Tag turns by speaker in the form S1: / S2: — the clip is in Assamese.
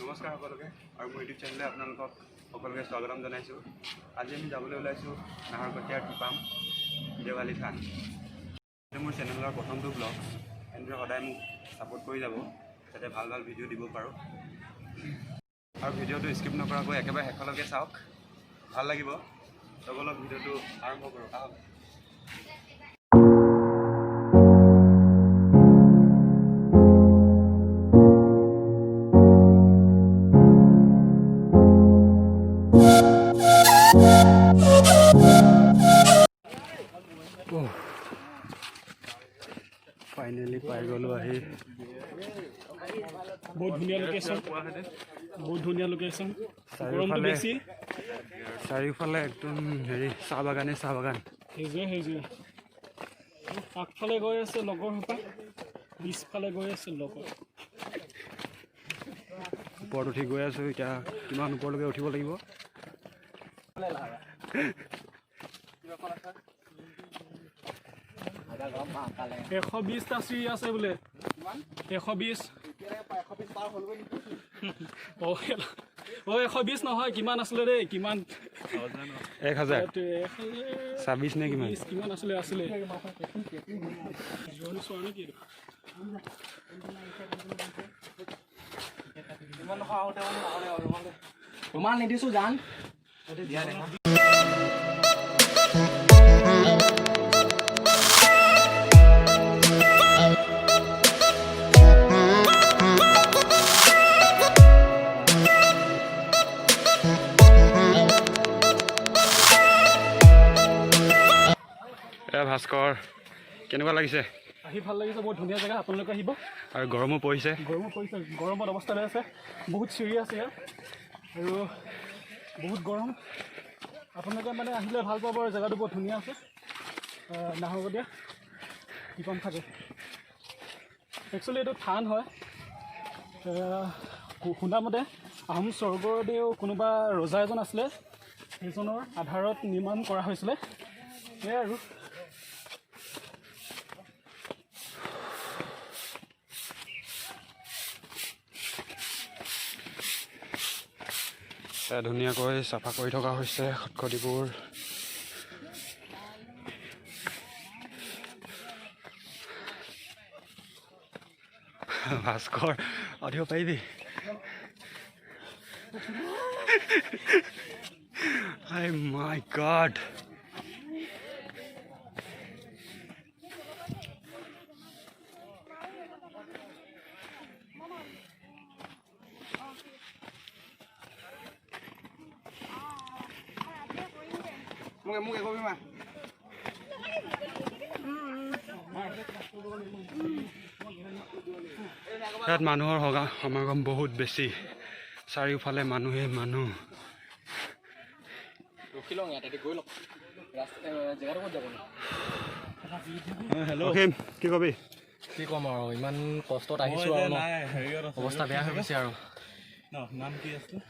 S1: নমস্কাৰ সকলোকে আৰু মোৰ ইউটিউব চেনেলে আপোনালোকক সকলোকে স্বাগতম জনাইছোঁ। আজি আমি যাবলৈ ওলাইছোঁ নাহৰকটীয়াৰ টিপাম দেৱালী থান। এইটো মোৰ চেনেলৰ প্ৰথমটো ব্লগ। এনেদৰে সদায় মোক ছাপোৰ্ট কৰি যাব, যাতে ভাল ভাল ভিডিঅ' দিব পাৰোঁ। আৰু ভিডিঅ'টো স্কিপ নকৰাকৈ একেবাৰে শেষলৈকে চাওক, ভাল লাগিব। লগলগ ভিডিঅ'টো আৰম্ভ কৰোঁ, আহক। ফাইনেলি পাই গ'লোঁ আহি।
S2: বহুত ধুনীয়া লোকেশ্যন, বহুত ধুনীয়া লোকেশ্যন। গৰমটো
S1: চাৰিওফালে
S2: বেছি।
S1: চাৰিওফালে একদম হেৰি চাহ বাগানেই চাহ বাগান।
S2: সেউজীয়া সেউজীয়া। আগফালে গৈ আছে লগৰ সোপা, পিছফালে গৈ আছে লগৰ।
S1: ওপৰত উঠি গৈ আছোঁ। এতিয়া কিমান ওপৰলৈকে উঠিব লাগিব?
S2: 120টা চিৰি আছে বোলে। 120। অ অ, 120 নহয়, কিমান আছিলে দেই, কিমান?
S1: 1000
S2: এইটো 1000
S1: 26 নে কিমান?
S2: 20 কিমান আছিলে আছিলে। জিৰণি চোৱা নে কি এইটো?
S3: ৰুমাল নিদিছো জান।
S1: এয়া ভাস্কৰ, কেনেকুৱা লাগিছে?
S2: আহি ভাল লাগিছে, বহুত ধুনীয়া জেগা, আপোনালোকে আহিব।
S1: আৰু গৰমো পৰিছে।
S2: গৰমো পৰিছে, গৰমত অৱস্থা বেয়া আছে। বহুত চিৰি আছে ইয়াত আৰু বহুত গৰম। আপোনালোকে মানে আহিলে ভাল পাব আৰু জেগাটো বহুত ধুনীয়া আছে। নাহৰকটীয়া টিপাম থাকে। একচুৱেলি এইটো থান হয়। শুনামতে আহোম স্বৰ্গদেউ কোনোবা ৰজা এজন আছিলে, সেইজনৰ আধাৰত নিৰ্মাণ কৰা হৈছিলে। সেয়াই আৰু।
S1: এয়া ধুনীয়াকৈ চাফা কৰি থকা হৈছে খটখটিবোৰ। ভাস্কৰ, উঠিব পাৰিবি? I my god! ইয়াত মানুহৰ সমাগম বহুত বেছি, চাৰিওফালে মানুহে মানুহ।
S3: ৰখি লওঁ ইয়াতে, গৈ লওক। ৰাস্তা জেগাটো ক'ত যাব?
S1: অসীম, কি কবি?
S3: কি ক'ম আৰু, ইমান কষ্টত আহিছোঁ আৰু ন, অৱস্থা বেয়া হৈ গৈছে আৰু।
S4: নাম কি আছিলে?